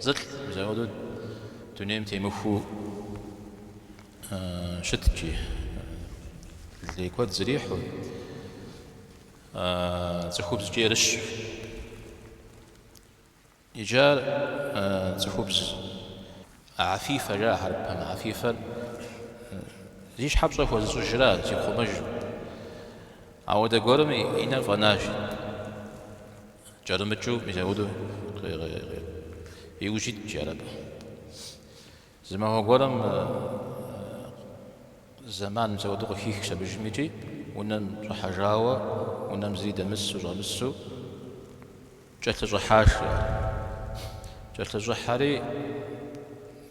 Зылӏ, мис апхуэдэу дунейм темыхуэу щытт жи. Лей куэд зэрихьэу, цӏыхубзкӏи ерыщ. Иджы ар цӏыхубз Гьэфифэ жаӏэ хьэрыпхэм. Гьэфифэр зи щхьэ пщӏэ хуэзыщӏыжра, зихъумэж. Ауэдэ гуэрым и нэр фӏэнащ. Кӏэрымыкӏыу мис апхуэдэу иужь итщ ар абы. Зы махуэ гуэрым зэман мис апхуэдэу къыхихщ абыжым икӏи унэм щӏыхьэжауэ, унэм зыри дэмысу, щӏэмысу, Кӏэлъыщӏыхьащ ар. Кӏэлъыщӏыхьэри,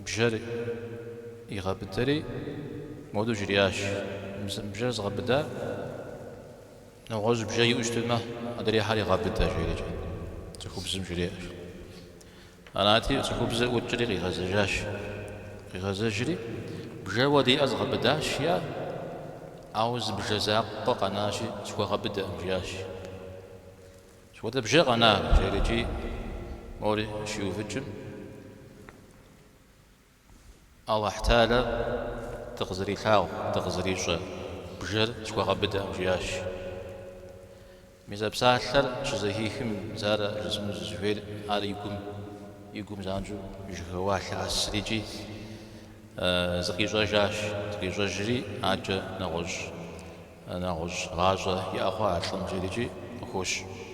бжэр игъэбыдэри, модэу жриӏащ. Мис мы бжэр згъэбыда, нэгъуэщӏ бжэ иӏэу щытмэ, адрейхэр егъэбыдэ, жерикӏэ. Цӏыхубзым жриӏэщ. Арати, цӏыхубзыр ӏукӏри къигъэзэжащ. Къигъэзэжри, бжэуэ диӏэр згъэбыдащ, жиӏа, ауэ зы бжэ закъуэ къэнащи, схуэгъэбыдэкъым, жиӏащ. Сыт хуэдэ бжэ къэна, жерикӏи мори щиувыкӏым, Алыхь Тэхьэлэ дыкъызэрилъагъу, дыкъызэрищӏэ бжэр схуэгъэбыдэкъым, жиӏащ. Мис а псалъэр щызэхихым, мис ар жысӏэну сызыхуейр, ар и гум, и гум занщӏэу жьыхэуа лъэӏэсри икӏи зыкъищӏэжащ, зыкъищӏэжри адэкӏэ нэгъуэщӏ. Нэгъуэщӏ гъащӏэ иӏэ хъуа а лӏым жерикӏи къыхощ.